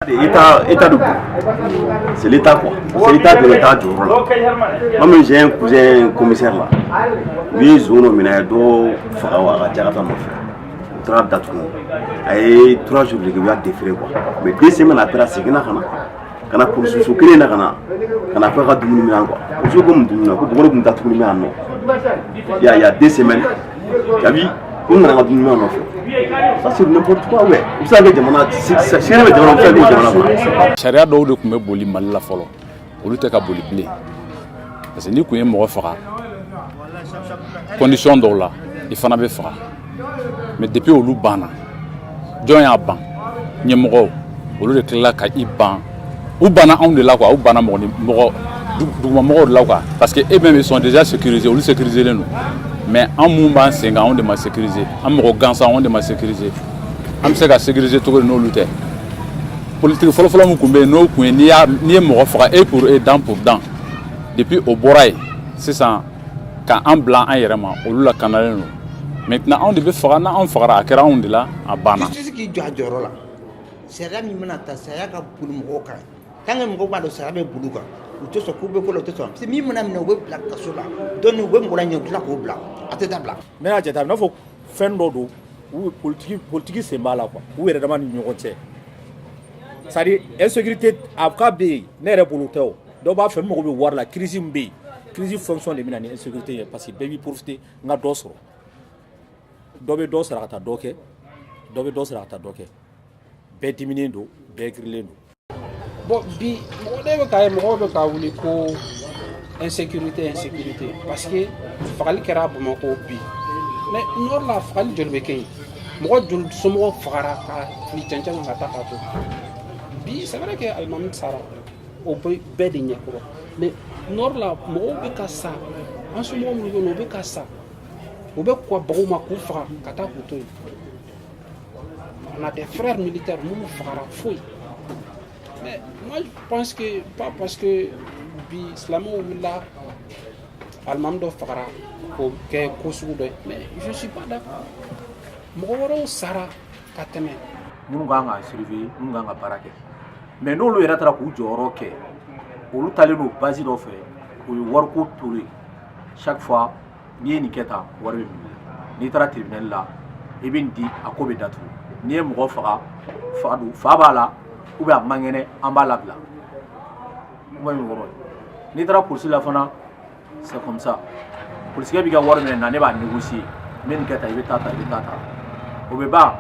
État, état de, c'est l'État quoi. C'est l'État de l'État jɔyɔrɔ la. Moi, j'ai un cousin commissaire là. U ye zon dɔ minɛ, a ye dɔ faga a ka jakata nɔfɛ. U taara datugu. A ye 3 jours de kɛ, u y'a déféré quoi. Mais 2 semaines après, a seginna ka na polisiso kelen na ka na fɔ a ka dumuni minɛ quoi. Polisiw ko mun dumuni na ko bɔgɔ tun datugulen bɛ yan nɔ. Il y a 2 semaines, tu ko n nana n ka dumuni minɛ nɔfɛ. Ça, c'est n'importe quoi, ouais. U bɛ se ka kɛ jamana sariya bɛ jamana, u bɛ se ka kɛ jamana kɔnɔ. Sariya dɔw de tun bɛ boli Mali la fɔlɔ, olu tɛ ka boli bilen, parce que n'i tun ye mɔgɔ faga condition dɔw la, i fana bɛ faga. Mais depuis olu banna, jɔn y'a ban? Ɲɛmɔgɔw, olu de tilala ka i ban. U banna anw de la quoi, u banna mɔgɔ ni mɔgɔ dugumamɔgɔw de la quoi, parce que eux mêmes, ils sont déjà sécurisés, olu sécurisé len don. Mais an mun b'an sen kan, anw de ma sécuriser. An mɔgɔ gansan, anw de ma sécuriser. An bɛ se ka sécuriser cogo di n'olu tɛ? Politique fɔlɔfɔlɔ min tun bɛ yen, n'o tun ye n'i ye mɔgɔ faga, œil pour œil, dent pour dent. Depuis o bɔra yen sisan, ka an bila an yɛrɛ ma, olu lakanalen don. Maintenant, anw de bɛ faga. N'anw fagara, a kɛra anw de la, a banna. Justice k'i jɔ a jɔyɔrɔ la. Sariya min mana ta, sariya ka boli mɔgɔw kan. Tant que mɔgɔw b'a dɔn sariya bɛ boli u kan, u tɛ sɔn k'u bɛ ko la, u tɛ sɔn, parce que min mana minɛ, u bɛ bila kaso la dɔɔni, u bɛ mɔgɔ la ɲɛ, u tila k'o bila, a tɛ dabila. Ne y'a jate, a bɛ n'a fɔ fɛn dɔ don, u politique, politique sen b'a la quoi, u yɛrɛ dama ni ɲɔgɔn cɛ. C'est à dire, insécurité a ka bɛ yen, ne yɛrɛ bolo tɛ o. Dɔw b'a fɛ n mago bɛ wari la, crise min bɛ yen, crise fonction de bɛ na ni insécurité ye, parce que bɛɛ b'i profiter n ka dɔ sɔrɔ. Dɔ bɛ dɔ sara ka taa dɔ kɛ, dɔ bɛ dɔ sara ka taa dɔ kɛ. Bɛɛ diminen don, bɛɛ girilen don. Bon, bi mɔgɔ ne bɛ k'a ye, mɔgɔw bɛ ka wuli ko insécurité, insécurité, parce que fagali kɛra Bamakɔ bi. Mais nord la, fagali joli bɛ kɛ yen? Mɔgɔ joli somɔgɔw fagara ka fili cɛncɛn kan ka taa k'a to bi? C'est vrai que alimami sara, o bɛ bɛɛ de ɲɛkɔrɔ. Mais nord la, mɔgɔw bɛ ka sa, an somɔgɔw minnu bɛ yen nɔ, u bɛ ka sa, u bɛ kɔ bagaw ma k'u faga ka taa k'u to yen. On a des frères militaires minnu fagara foyi. Mais moi, je pense que pas parce que bi silamɛw wulila, alimami dɔ fagara, k'o kɛ ko sugu dɔ ye. Mais je suis pas d'accord. Mɔgɔ wɛrɛw sara ka tɛmɛ. Minnu kan ka surveiller, minnu kan ka baara kɛ, mais n'olu yɛrɛ taara k'u jɔyɔrɔ kɛ, olu talen don base dɔ fɛ, o ye wariko tolo ye. Chaque fois n'i ye nin kɛ tan, wari bɛ minɛ. N'i taara tribunal la, i bɛ nin di, a ko bɛ datugu. N'i ye mɔgɔ faga, fa don, fa b'a la ou bien a man kɛnɛ, an b'a labila. Kuma in kɔrɔ ye, n'i taara polisi la fana, c'est comme ça. Polisikɛ b'i ka wari minɛ na, ne b'a négocier, n bɛ nin kɛ tan, i bɛ taa tan, i bɛ taa tan, o bɛ ban.